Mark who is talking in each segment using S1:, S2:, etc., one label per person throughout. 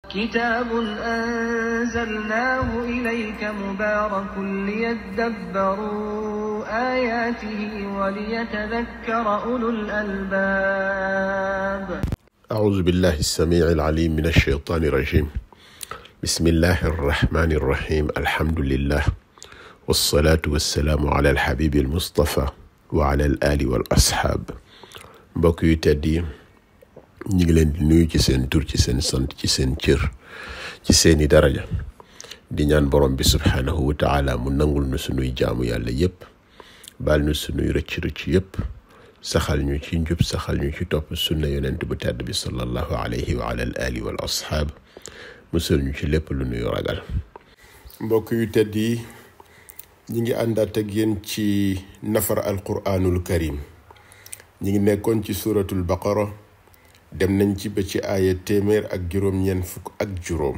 S1: كتاب أنزلناه إليك مبارك ليدبروا آياته وليتذكر أولو الألباب.
S2: أعوذ بالله السميع العليم من الشيطان الرجيم. بسم الله الرحمن الرحيم. الحمد لله والصلاة والسلام على الحبيب المصطفى وعلى الآل والأصحاب. mbokk yu tedd yi ñu ngi leen di nuyu ci seen tur, ci seen sant, ci seen cër, ci seeni daraja, di ñaan borom bi subhanahu wa taala mu nangul nu sunuy jaamu yàlla yépp, baal nu sunuy rëcc-rëcc yépp, saxal ñu ci njub, saxal ñu ci topp sunna yonent bu tedd bi sallallahu alayhi wa ala al ali wal ashaab, musal ñu ci lépp lu nuy ragal. mbokk yu tedd yi ñi ngi àndaat ak yéen ci nafar alquranul karim. ñi ngi nekkoon ci suratul baqara, dem nañ ci ba ci aaya 194.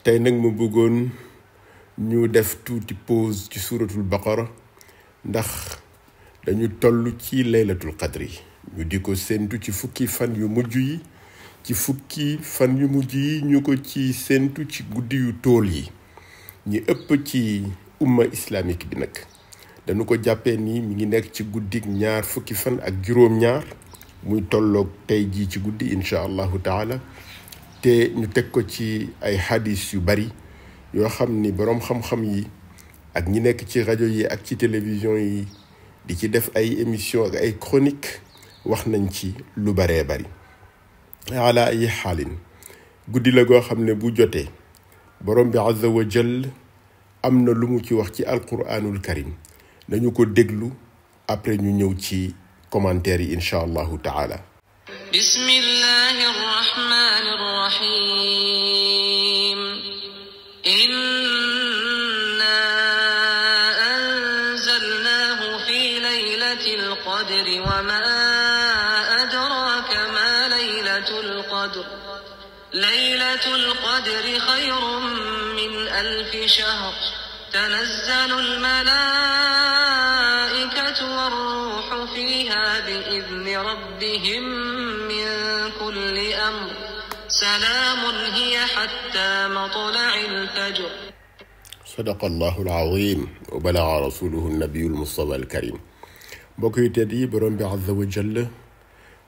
S2: tey nag mu bëggoon ñu def tuuti pause ci suratul baqara ndax dañu toll ci laylatul qadri. ñu di ko séentu ci fukki fan yu mujj yi, ñu ko ci séentu ci guddi yu tool yi. ñi ëpp ci umma islamique bi nag dañu ko jàppee ni mi ngi nekk ci guddik ñaar fukki fan ak juróom-ñaar, muy tolloog tey jii ci guddi incha allahu taala. te ñu teg ko ci ay hadis yu bari yoo xam ni boroom xam-xam yi ak ñi nekk ci rajo yi ak ci télévision yi di ci def ay émission ak ay chronique wax nañ ci lu baree bari. ala ay xaalin guddi la goo xam ne bu jotee borom bi azza wa jall am na lu mu ci wax ci alquranul karim. nañu ko déglu après ñu ñëw ci commentaire yi incha allahu taala.
S1: bismillahi rrahmani rrahim. inna anzalnahu fi laylatil qadri wa ma adraka ma laylatul qadr. laylatul qadri khayrun min alfi shahr. تنزل الملائكة والروح فيها بإذن ربهم من كل أمر سلام هي حتى مطلع الفجر.
S2: صدق الله العظيم وبلغ رسوله النبي المصطفى الكريم. mbokk yu tedd yi borom bi azza wa jalla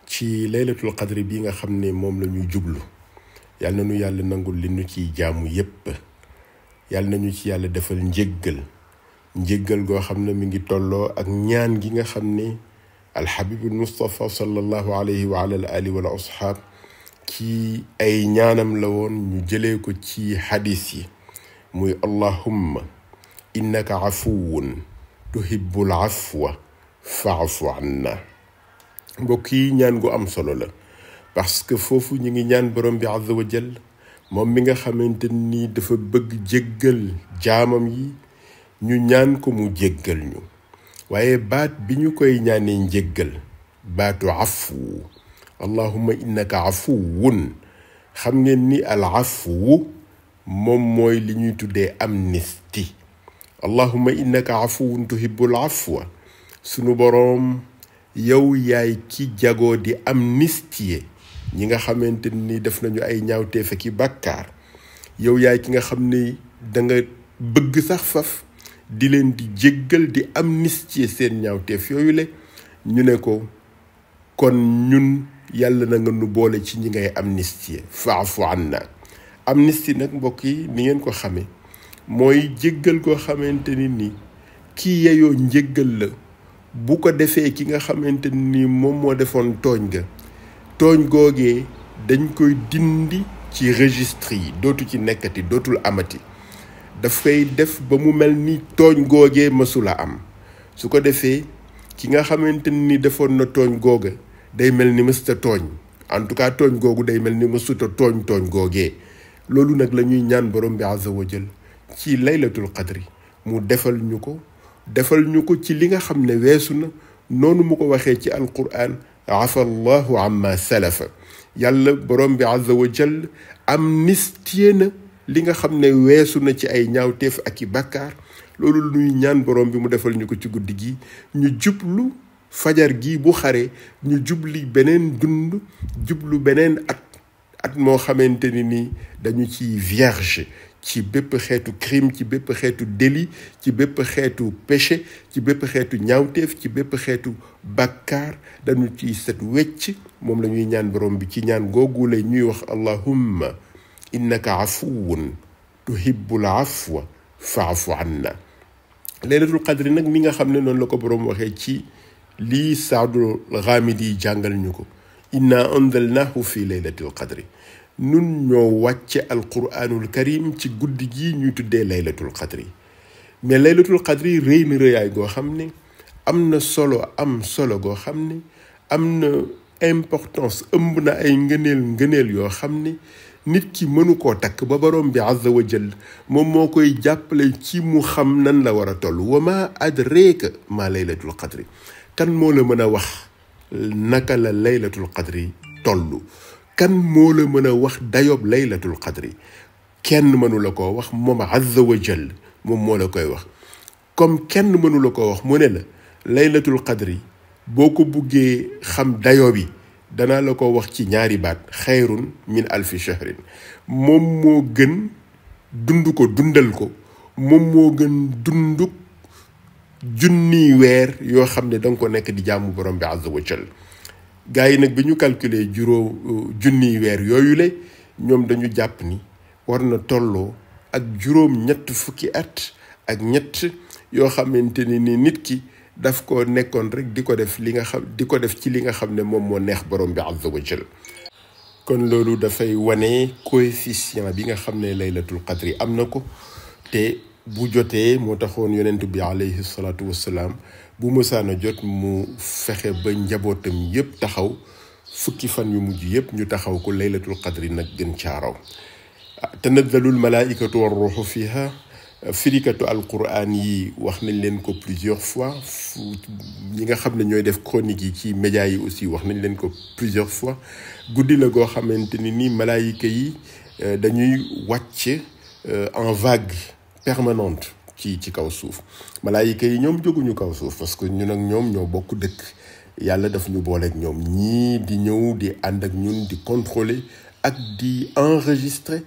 S2: ci laylatul qadri bi nga xam ne moom la ñu jublu, yàlla na nu yàlla nangul li nu ciy jaamu yépp. yàlla nañu ci yàlla defal njéggal goo xam ne mi ngi tolloo ak ñaan gi nga xam ne alxabibul mustafa sallallahu alayhi wa ala al ali wal ashaab ci ay ñaanam la woon. ñu jëlee ko ci xadis yi muy allahumma innaka afuwun tuhibbul afwa fa'fu anna. mbokk yi ñaan gu am solo la, parce que foofu ñu ngi ñaan borom bi azza wa jall moom mi nga xamante ni dafa bëgg jéggal jaamam yi, ñu ñaan ko mu jéggal ñu. waaye baat bi ñu koy ñaanee njéggal, baatu afu, allahumma innaka afuwun, xam ngeen ni al afu moom mooy li ñuy tuddee amnistie. allahumma innaka afuwun tuhibbul afwa, sunu boroom yow yaay ki jagoo di amnistie ñi nga xamante ni def nañu ay ñaawteef ak bàkkaar. yow yaay ki nga xam ne da nga bëgg sax faf di leen di jéggal, di amnistier seen ñaawteef yooyu le. ñu ne ko kon ñun yàlla na nga nu boole ci ñi ngay amnistier, fa'fu anna. amnistie nag mbokk yi ni ngeen ko xamee mooy jéggal koo xamante ni kii yeyoo njéggal la bu ko defee ki nga xamante ni moom moo defoon tooñ ga. tooñ googee dañ koy dindi ci registre yi, dootu ci nekkati, dootul amati. dafay def ba mu mel ni tooñ googee mësula am. su ko defee ki nga xamante ni defoon na tooñ googa day mel ni mësta tooñ, en tout cas tooñ googu day mel ni mësuta tooñ googee. loolu nag la ñuy ñaan borom bi azza wa jal ci laylatul qadri mu defal ñu ko ci li nga xam ne weesu na, noonu mu ko waxee ci alquran, afa allahu amma salafa. yàlla borom bi azza wa jall amnistie na li nga xam ne weesu na ci ay ñaawteef ak i bàkkaar. loolu luy ñaan borom bi mu defal ñu ko ci guddi gi, ñu jublu fajar gi bu xare, ñu jubli beneen dund, jublu beneen at moo xamante ni dañu ci vierge ci bépp xeetu crime ci bépp xeetu délit ci bépp xeetu péché ci bépp xeetu ñaawteef ci bépp xeetu bàkkaar dañu ci set wecc moom la ñuy ñaan borom bi ci ñaan googu lay ñuy wax allahumma innaka afuwun tuhibbul afwa fa'fu anna. laylatul qadri nag mi nga xam ne noonu la ko borom waxee ci lii Saadul Ghamidi jàngal ñu ko inna anzalnahu fi laylatil qadri nun ñoo wàcce alquranul karim ci guddi gi ñuy tuddee laylatul qadri. mais laylatul qadri rëy na rëyaay goo xam ne am na solo goo xam ne am na importance ëmb na ay ngëneel yoo xam ne nit ki mënu koo takk ba borom bi azza wa jall moom moo koy jàppale ci mu xam nan la war a toll. wa ma adreeka ma laylatul qadri, kan moo la mën a wax naka la laylatul qadri toll? kan moo la mën a wax dayob laylatul qadri? kenn mënu la koo wax, moom azza wa jall moom moo la koy wax. comme kenn mënu la koo wax mu ne la laylatul qadri boo ko buggee xam dayo bi danaa la ko wax ci ñaari baat, xayrun min alfi shahrin. moom moo gën dund ko dundal ko, moom moo gën dunduk junniy weer yoo xam ne danga ko nekk di jaamu borom bi azza wa jall. gars yi nag bi ñu calculer junniy weer yooyu le ñoom dañu jàpp ni war na tolloo ak juróom-ñett fukki at ak ñett yoo xamante ni nit ki daf ko nekkoon rek di ko def ci li nga xam ne moom moo neex borom bi azza wa jall. kon loolu dafay wane coefficient bi nga xam ne laylatul qadri am na ko, te bu jotee moo taxoon yonent bi alayhi salaatu wassalaam bu mësaana jot mu fexe ba njabootam yépp taxaw fukki fan yu mujj yépp ñu taxaw ko. laylatul qadri nag gën caaraw. tanazzalul malaikatu war ruuxu fiha. firikatu alquran yi wax nañ leen ko plusieurs fois, ñi nga xam ne ñooy def chronique yi ci médias yi aussi wax nañ leen ko plusieurs fois. guddi la goo xamante ni malaayika yi dañuy wàcc en vague permanente ci kaw suuf. malaayika yi ñoom jóguñu kaw suuf parce que ñun ak ñoom ñoo bokk dëkk. yàlla daf ñu booleeg ñoom, ñii di ñëw di ànd ak ñun di contrôler ak di enregistrer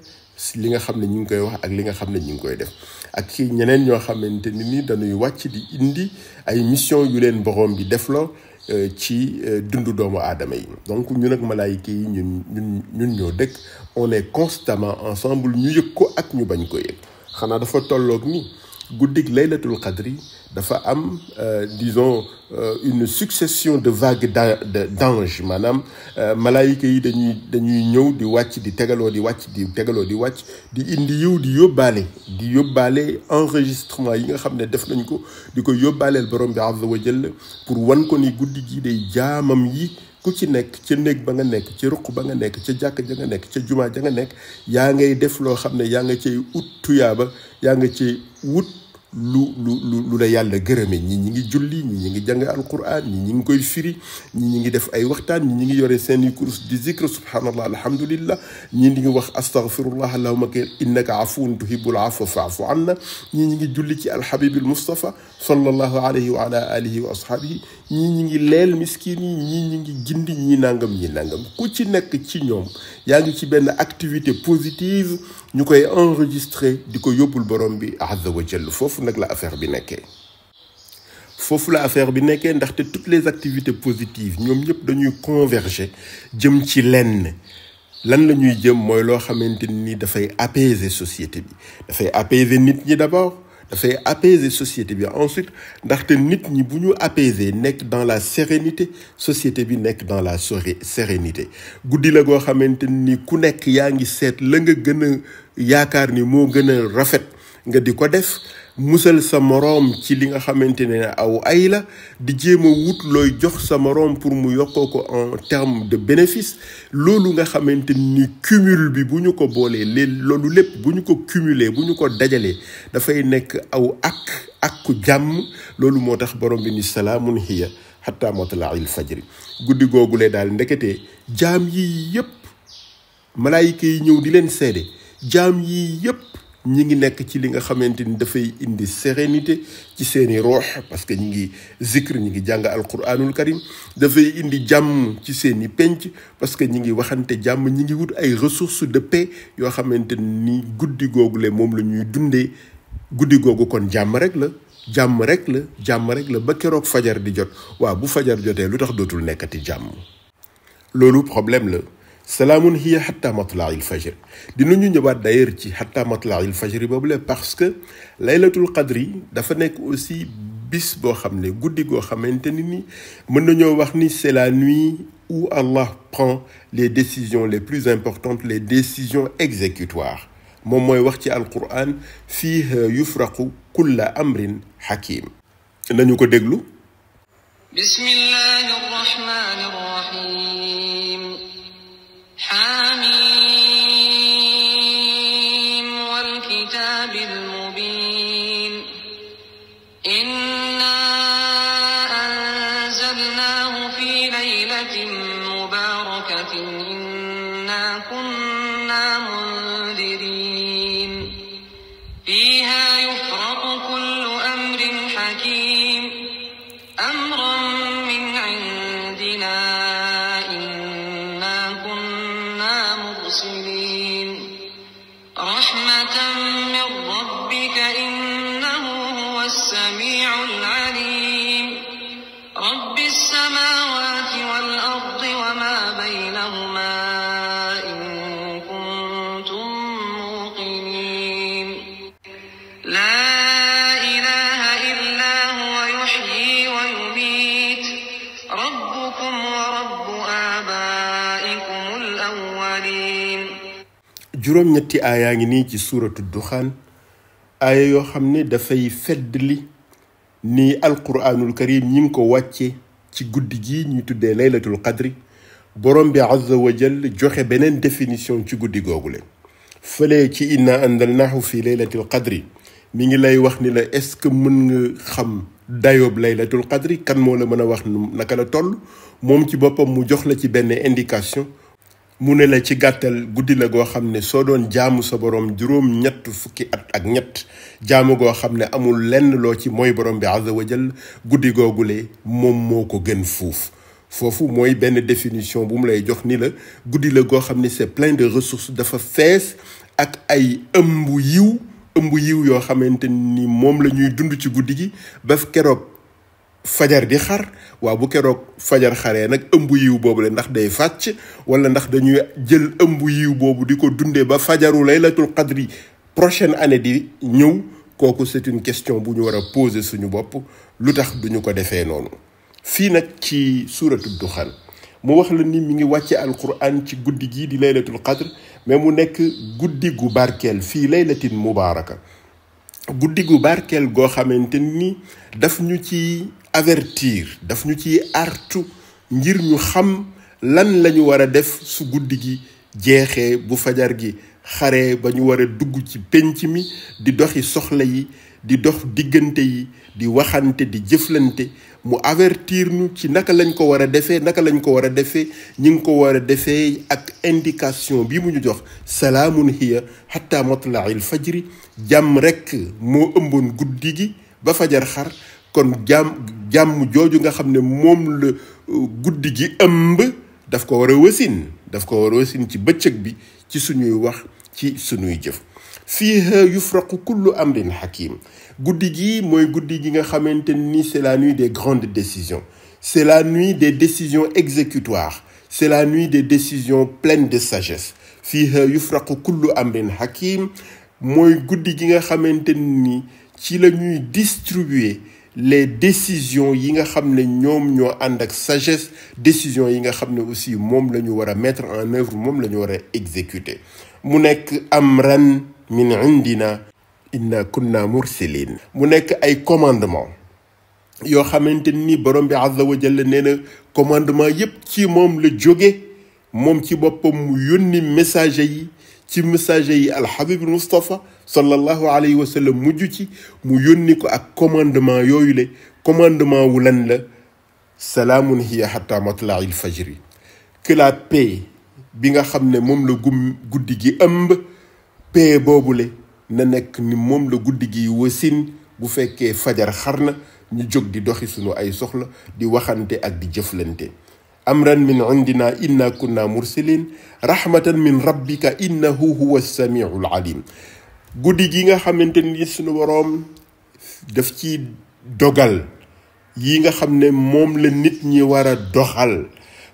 S2: li nga xam ne ñu ngi koy wax ak li nga xam ne ñu ngi koy def. ak ci ñeneen ñoo xamante ni dañuy wàcc di indi ay mission yu leen borom bi defloo ci dundu doomu aadama yi. donc ñun ak malaayika yi ñun ñoo dëkk, on est constamment ensemble, ñu yëg ko ak ñu bañ ko yëg. xanaa dafa tolloog ni guddig laylatul qadri dafa am disons une succession de vagues d'anges. maanaam malaayika yi dañuy ñëw di wàcc di tegaloo di wàcc di tegaloo di wàcc di indi yiw di yóbbaale enregistrement yi nga xam ne def nañ ko di ko yóbbaaleel borom bi azza wa jalla pour wan ko ni guddi gi day jaamam yi ku ci nekk ca néeg ba nga nekk ca ruq ba nga nekk ca jàkk ja nga nekk ca jumaa ja nga nekk yaa ngay def loo xam ne yaa nga cay ut tuyaaba, yaa nga cay wut lu la yàlla gërëme. ñi ngi julli, ñi ngi jàng alquran, ñi ngi koy firi, ñi ngi def ay waxtaan, ñi ngi yore seeni kurus di zikr subhanallah alhamdulillah, ñi ngi wax astaghfirullah allahumma innaka afuwun tuhibbul afwa fa'fu anna, ñi ngi julli ci alhabibul mustafa sallallahu alayhi wa ala alihi wa ashabihi, ñi ngi leel miskin yi, ñi ngi gindi, ñi nangam ku ci nekk ci ñoom yaa ngi ci benn activité positive ñu koy enregistrer di ko yóbbul borom bi azza wa jalla. foofu nag la affaire bi nekkee ndaxte toutes les activités positives ñoom ñëpp dañuy converger jëm ci lenn. lan la ñuy jëm mooy loo xamante ni dafay apaiser société bi, dafay apaiser nit ñi d'abord, dafay apaiser société bi ensuite, ndaxte nit ñi bu ñu apaiser nekk dans la sérénité, société bi nekk dans la sérénité. guddi la goo xamante ni ku nekk yaa ngi seet la nga gën a yaakaar ni moo gën a rafet nga di ko def, musal sa moroom ci li nga xamante ne aw ay la, di jéem a wut looy jox sa moroom pour mu yokkoo ko en terme de bénéfice. loolu nga xamante ni cumul bi bu ñu ko boolee loolu lépp bu ñu ko cumuler, bu ñu ko dajalee dafay nekk aw akku jàmm. loolu moo tax borom bi ni salaamun hiya hatta matla'il fajri. guddi googulee daal ndekete jaam yi yépp malaayika yi ñëw di leen seede, jaam yi yépp ñi ngi nekk ci li nga xamante ni dafay indi sérénité ci seeni ruux parce que ñi ngi zikr ñi ngi jàng alquranul karim, dafay indi jàmm ci seeni penc parce que ñi ngi waxante jàmm, ñi ngi wut ay ressources de paix yoo xamante ni guddi googule moom la ñuy dundee. Guddi googu kon jàmm rek la jàmm rek la jàmm rek la ba keroog fajar di jot. waaw bu fajar jotee lu tax dootul nekkati jàmm? loolu problème la. salaamun hiya hatta matla'il fajr dinañu ñëwaat d'ailleurs ci hatta matla'il fajr boobu la parce que laylatul qadri dafa nekk aussi bis boo xam ne guddi goo xamante ni mën nañoo wax ni c'est la nuit où Allah prend les décisions les plus importantes, les décisions exécutoires. moom mooy wax ci alquran fiiha yufraqu kulla amrin hakim. nañu ko déglu.
S1: bismillahi rahmani rahim. حاميم والكتاب المبين إنا أنزلناه في ليلة مباركة إنا كنا منذرين فيها يفرق كل أمر حكيم أمرا من عندنا رحمة من ربك إنه هو السميع العليم رب السماوات والأرض وما بينهما إن كنتم موقنين لا إله إلا هو يحيي ويميت ربكم ورب آبائكم الأولين.
S2: juróom ñetti aayaa ngi nii ci suuratu duxaan aaya yoo xam ne dafay feddli ni alquraanul karim ñi ngi ko wàcce ci guddi gi ñuy tuddee laylatul qadri. borom bi azza wa jal joxe beneen définition ci guddi googu leen fële ci inna anzalnaahu fi laylatil qadri mi ngi lay wax ni la est-ce que mën nga xam dayoob laylatul qadri, kan moo la mën a wax naka la toll. moom ci boppam mu jox la ci benn indication. mu ne la ci gàttal guddi la goo xam ne soo doon jaamu sa borom juróom-ñett fukki at ak ñett jaamu goo xam ne amul lenn loo ci mooy borom bi azza wa jal guddi googule moom moo ko gën fuuf. foofu mooy benn définition bu mu lay jox ni la guddi la goo xam ne c'est plein de ressources, dafa fees ak ay ëmb yiw yoo xamante ni moom la ñuy dund ci guddi gi ba keroog fajar di xar. waaw bu keroog fajar xaree nag ëmb yiw boobu la ndax day fàcc wala ndax dañuy jël ëmb yiw boobu di ko dundee ba fajaru laylatul qadri prochaine année di ñëw. kooku c'est une question bu ñu war a poser suñu bopp lu tax duñu ko defee noonu. fii nag ci suuratu duxaan mu wax la ni mi ngi wàcce alquran ci guddi gii di laylatul qadr mais mu nekk guddi gu barkeel fii laylatin mubaaraka. guddi gu barkeel goo xamante ni daf ñu ci avertir, daf ñu ci artu ngir ñu xam lan lañu war a def su guddi gi jeexee bu fajar gi xaree ba ñu war a dugg ci penc mi di doxi soxla yi, di dox diggante yi, di waxante, di jëflante. mu avertir ñu ci naka lañ ko war a defee ñi ngi ko war a defee ak indication bi mu ñu jox salaamun hiya hatta matla'il fajri. jàmm rekk moo ëmboon guddi gi ba fajar xar. kon jàmm jooju nga xam ne moom la guddi gi ëmb daf ko war a wasin ci bëccëg bi, ci suñuy wax, ci suñuy jëf. fiiha yufraqu kullu amrin hakim. guddi gi mooy guddi gi nga xamante ni c'est la nuit des grandes décisions, c'est la nuit des décisions exécutoires, c'est la nuit des décisions pleines de sagesse. fiiha yufraqu kullu amrin hakim mooy guddi gi nga xamante ni ci la ñuy distribuer les décisions yi nga xam ne ñoom ñoo ànd ak sagesse, décisions yi nga xam ne aussi moom la ñu war a mettre en œuvre, moom la ñu war a exécuter. mu nekk amran min indina inna kunna mursilin. mu nekk ay commandement yoo xamante ni borom bi azza wa jalla nee na commandement yépp ci moom la jóge. moom ci boppam mu yónni messager yi, ci messager yi alhabib Mustafa sallallahu alayhi wa sallam mujj ci mu yónni ko ak commandement yooyu le. commandement wu lan la? salaamun hiya hatta matla'il fajri. que la paix bi nga xam ne moom la guddi gi ëmb, paix boobule na nekk ni moom la guddi gi wasin bu fekkee fajar xar na ñu jóg di doxi sunu ay soxla di waxante ak di jëflante. amran min indina inna kunna mursilin rahmatan min rabbika innahu huwa samiul alim. guddi gi nga xamante ni sunu boroom daf ci dogal yi nga xam ne moom la nit ñi war a doxal,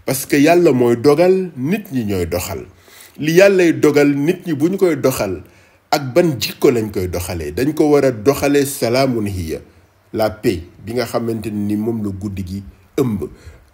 S2: parce que yàlla mooy dogal, nit ñi ñooy doxal. li yàllay dogal nit ñi bu ñu koy doxal ak ban jikko lañ koy doxalee, dañ ko war a doxalee salaamun hiya, la paix bi nga xamante ni moom la guddi gi ëmb.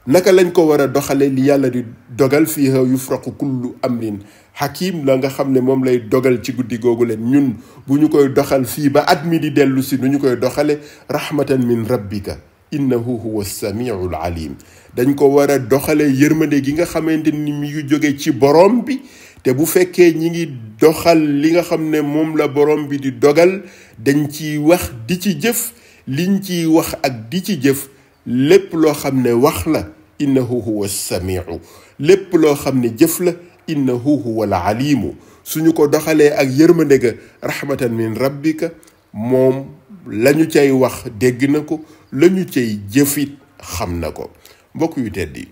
S2: naka lañ ko war a doxalee li yàlla di dogal fiiha yufraqu kullu amrin hakim la nga xam ne moom lay dogal ci guddi googu leen ñun bu ñu koy doxal fii ba at mi di dellu si nu ñu koy doxale rahmatan min rabbika innahu huwa samiul alim. dañ ko war a doxalee yërmande gi nga xamante ni mi ngi jóge ci borom bi, te bu fekkee ñi ngi doxal li nga xam ne moom la borom bi di dogal dañ ci wax di ci jëf, liñ ciy wax ak di ci jëf lépp loo xam ne wax la innahu huwa samiu, lépp loo xam ne jëf la innahu huwa al alimu. suñu ko doxalee ak yërmande ga rahmatan min rabbika, moom lañu cay wax dégg na ko, lañu cay jëfit xam na ko. mbokk yu teddi,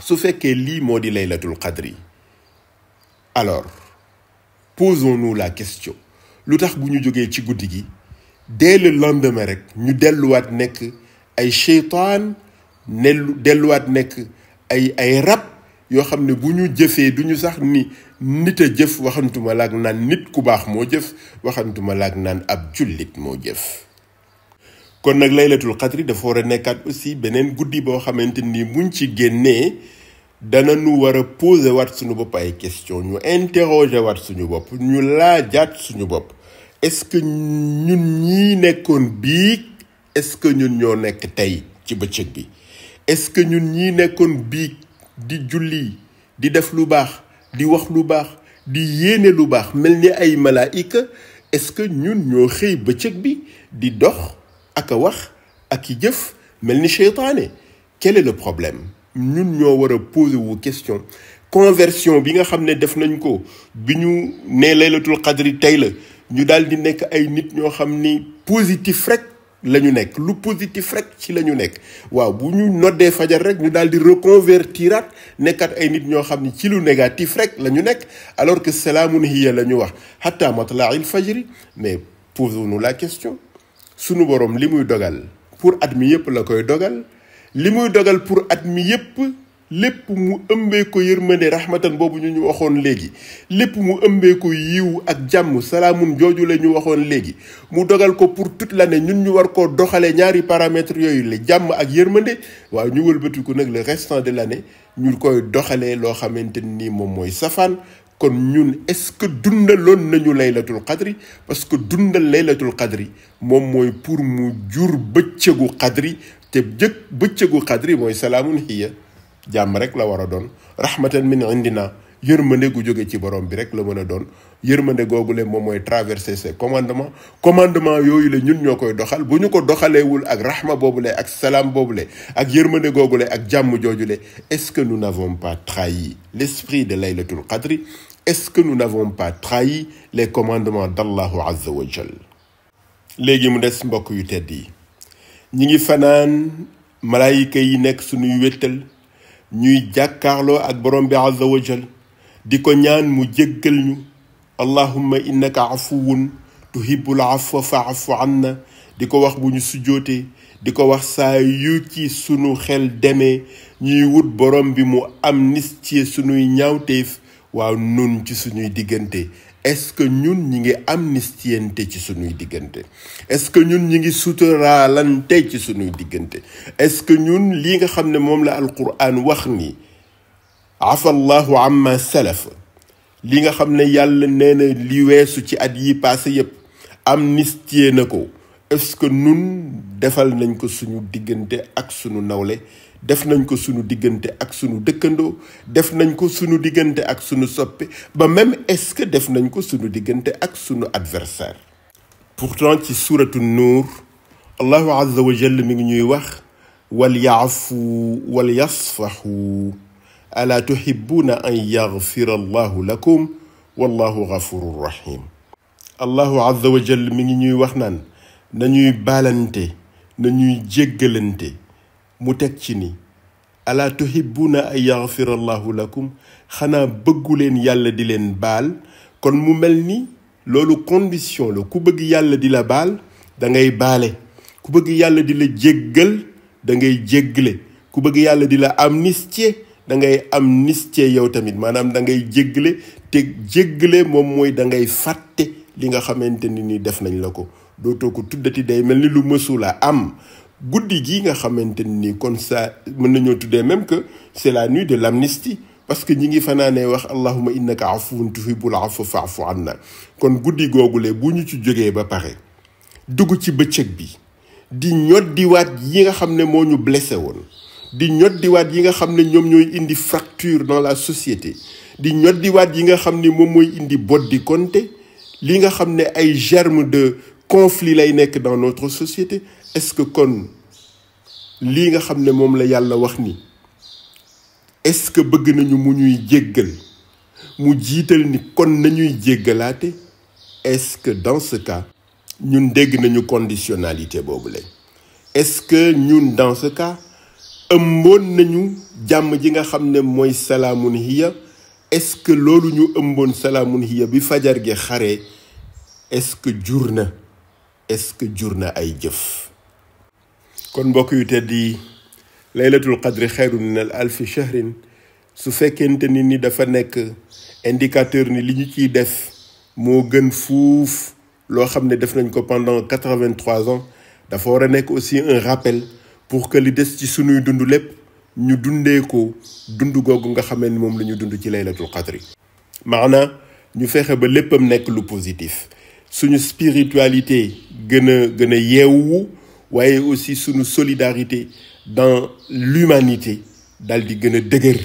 S2: su fekkee lii moo di laylatul qadri, alors posons-nous la question, lu tax bu ñu jógee ci guddi gi dès le lendemain rek ñu delluwaat nekk ay seytaan, delluwaat nekk ay rab yoo xam ne bu ñu jëfee du ñu sax ni nit a jëf, waxantuma laak naan nit ku baax moo jëf, waxantuma laak naan ab jullit moo jëf. kon nag laylatul qadri dafa war a nekkaat aussi beneen guddi boo xamante ni buñ ci génnee dana nu war a poser waat suñu bopp ay question, ñu interroger waat suñu bopp, ñu laajaat suñu bopp. est-ce que ñun ñii nekkoon biig, est-ce que ñun ñoo nekk tey ci bëccëg bi? est-ce que ñun ñii nekkoon biig di julli, di def lu baax, di wax lu baax, di yéene lu baax mel ni ay malaayika, est-ce que ñun ñoo xëy bëccëg bi di dox ak a wax ak i jëf mel ni seytaane? quel est le problème? ñun ñoo war a poser wu question. conversion bi nga xam ne def nañ ko bi ñu nee laylatul qadri tey la, ñu daal di nekk ay nit ñoo xam ni positif rek la ñu nekk, lu positif rek ci la ñu nekk. waaw bu ñu noddee fajar rek ñu daal di reconvertiraat nekkat ay nit ñoo xam ni ci lu négatif rek la ñu nekk, alors que salaamun hiya la ñu wax hatta matla'il fajri. mais posons-nous la question, sunu borom li muy dogal pour at mi yëpp la koy dogal, li muy dogal pour at mi yëpp lépp mu ëmbee ko yërmande rahmatan boobu ñu waxoon léegi, lépp mu ëmbee ko yiw ak jàmm salaamun jooju la ñu waxoon léegi, mu dogal ko pour toute l'année, ñun ñu war koo doxalee ñaari paramètres yooyu la, jàmm ak yërmande. waaw ñu wëlbatiku nag le restant de l'année ñu koy doxalee loo xamante ni moom mooy safaan. kon ñun est-ce que dundaloon nañu laylatul qadri? parce que dundal laylatul qadri moom mooy pour mu jur bëccëgu qadri, te bëccëgu qadri mooy salaamun hiya, jàmm rek la war a doon, rahmatan min indina, yërmande gu jóge ci borom bi rek la mën a doon. yërmande googule moom mooy traverser ses commandement yooyu la ñun ñoo koy doxal. bu ñu ko doxaleewul ak rahma boobule ak salaam boobule ak yërmande googule ak jàmm joojule, est-ce que nous n'avons pas trahi l'esprit de laylatul qadri? est-ce que nous n'avons pas trahi les commandements d'Allahu azza wa jal? léegi mu des mbokk yu tedd yi, ñi ngi fanaan malaayika yi nekk suñuy wéttal, ñuy jàkkaarloo ak borom bi azza wa jal di ko ñaan mu jéggal ñu. allahumma innaka afuwun tuhibbul afwa fa'fu anna, di ko wax bu ñu sujjootee, di ko wax saa yu ci sunu xel demee ñuy wut borom bi mu amnistie sunuy ñaawteef. waaw nun ci suñuy diggante, est-ce que ñun ñi ngi amnistiente ci suñuy diggante? est-ce que ñun ñi ngi suturaalante ci suñuy diggante? est-ce que ñun lii nga xam ne moom la alquran wax ni afa allahu amma salaf, li nga xam ne yàlla nee na li weesu ci at yi passé yépp amnistie na ko, est-ce que nun defal nañ ko suñu diggante ak suñu nawle? def nañ ko suñu diggante ak suñu dëkkandoo? def nañ ko suñu diggante ak suñu soppe? ba même est-ce que def nañ ko suñu diggante ak suñu adversaire? pourtant ci suratu nuur allahu azza wa jalla mi ngi ñuy wax wal yaafu wal yasfahu ala tuhibbuna an yaghfira allahu lakum wallahu ghafurur rahim. allahu azza wa jall mi ngi ñuy wax naan nañuy baalante nañuy jéggalante mu teg ci ni alaa tuhibbuna an yaghfira allahu lakum xanaa bëggu leen yàlla di leen baal kon mu mel ni loolu condition la ku bëgg yàlla di la baal da ngay baale ku bëgg yàlla di la jéggal da ngay jéggale ku bëgg yàlla di la amnistier da ngay amnistier yow tamit maanaam da ngay jéggale te jéggale moom mooy da ngay fàtte li nga xamante ni def nañ la ko dootoo ko tuddati day mel ni lu mësula am guddi gi nga xamante ni kon ça mën nañoo tuddee même que c'est la nuit de l'amnistie parce que ñi ngi fanaanee wax allahumma innaka afuwun tuhibbul afwa fa'fu anna kon guddi googule bu ñu ci jógee ba pare dugg ci bëccëg bi di ñoddiwaat yi nga xam ne moo ñu blessé woon di ñoddiwaat yi nga xam ne ñoom ñooy indi fracture dans la société di ñoddiwaat yi nga xam ne moom mooy indi boddi konte li nga xam ne ay germes de conflit lay nekk dans notre société est-ce que kon lii nga xam ne moom la yàlla wax ni est-ce que bëgg nañu mu ñuy jéggal mu jiital ni kon nañuy jéggalaate est-ce que dans ce cas ñun dégg nañu conditionnalité boobu lañ est-ce que ñun dans ce cas ëmboon nañu jàmm ji nga xam ne mooy salaamun hiya est-ce que loolu ñu ëmboon salaamun hiya bi fajar gi xare est-ce que jur na ay jëf kon mbokk yu tedd yi laylatul qadri xayrun min al alfi shahrin su fekkente ni dafa nekk indicateur ni li ñu ciy def moo gën fuuf loo xam ne def nañ ko pendant 83 ans dafa war a nekk aussi un rappel pour que li des ci sunuy dund lépp ñu dundee ko dund googu nga xamee ni moom la ñu dund ci laylatul qadri maanaam ñu fexe ba léppam nekk lu positif suñu spiritualité gën a yeewu waaye aussi suñu solidarité dans l'humanité dal di gën a dëgër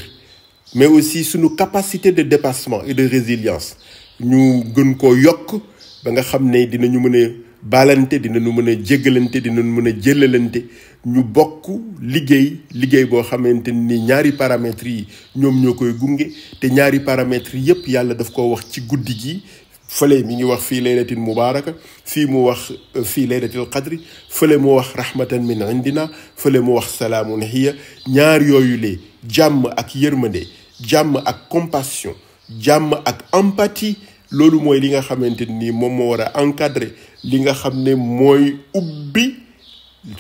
S2: mais aussi suñu capacité de dépassement et de résilience ñu gën koo yokk ba nga xam ne dinañu mën a baalante dinañu mën a jéggalante dinañu mën a jëlalante ñu bokk liggéey boo xamante ni ñaari paramètres yi ñoom ñoo koy gunge te ñaari paramètres yépp yàlla daf ko wax ci guddi gi fële mi ngi wax fii laylatin mubaaraka fii mu wax fii laylatil qadri fële mu wax rahmatan min indina fële mu wax salaamun hiya ñaar yooyu lee jàmm ak yërmande jàmm ak compassion jàmm ak empathie loolu mooy li nga xamante ni moom moo war a encadrer li nga xam ne mooy ubbi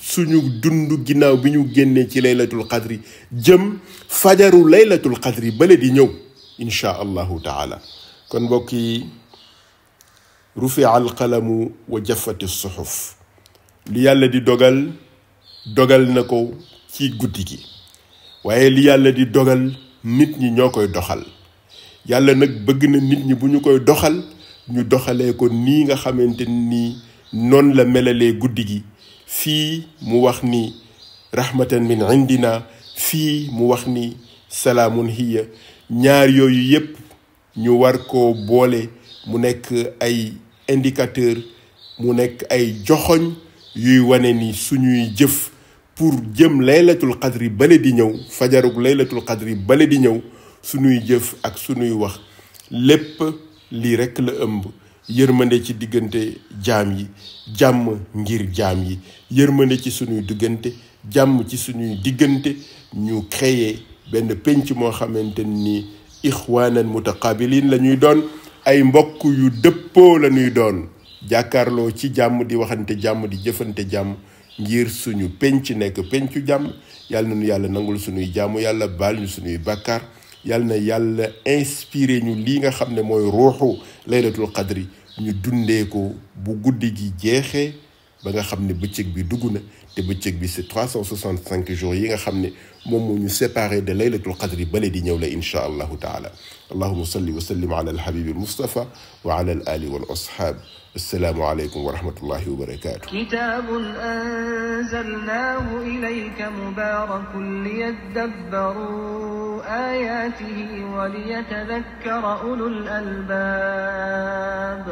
S2: suñu dund ginnaaw bi ñu génnee ci laylatul qadri jëm fajaru laylatul qadri bale di ñëw insha allahu taala kon mbokk yi rufia alqalamu wa jaffati suxuf li yàlla di dogal na ko ci guddi gi waaye li yàlla di dogal nit ñi ñoo koy doxal yàlla nag bëgg na nit ñi bu ñu koy doxal ñu doxalee ko nii nga xamante ni noonu la melalee guddi gi fii mu wax ni rahmatan min indina fii mu wax ni salaamun hiya ñaar yooyu yépp ñu war ko boole mu nekk ay indicateur mu nekk ay joxoñ yuy wane ni suñuy jëf pour jëm laylatul qadri bale di ñëw fajarug laylatul qadri bale di ñëw suñuy jëf ak suñuy wax lépp lii rekk la ëmb yërmande ci diggante jaam yi jàmm ngir jaam yi yërmande ci suñuy diggante jàmm ci suñuy diggante ñu créer benn penc moo xamante ni ixwaanan mutaqabilin la ñuy doon ay mbokk yu dëppoo la ñuy doon jàkkaarloo ci jàmm di waxante jàmm di jëfante jàmm ngir suñu penc nekk pencu jàmm yàlla na nu yàlla nangul suñuy jàmm yàlla baal ñu suñuy bàkkaar yàlla na yàlla inspiré ñu lii nga xam ne mooy ruuxu laylatul qadri ñu dundee ko bu guddi gi jeexee ba nga xam ne bëccëg bi dugg na te bëccëg bi c'est 365 jours yi nga xam ne moom moo ñu séparé de laylatul qadri bale di ñëw la insha allahu taala allahuma salli wa sallim ala alhabibi almustafa wa ala al ali wal ashab assalaamu aleykum wa rahmatullahi wa barakatuh
S1: kitabun anzalnahu ilayka mubarakun liyadabbaru ayatihi wa liyatadhakkara ulul albab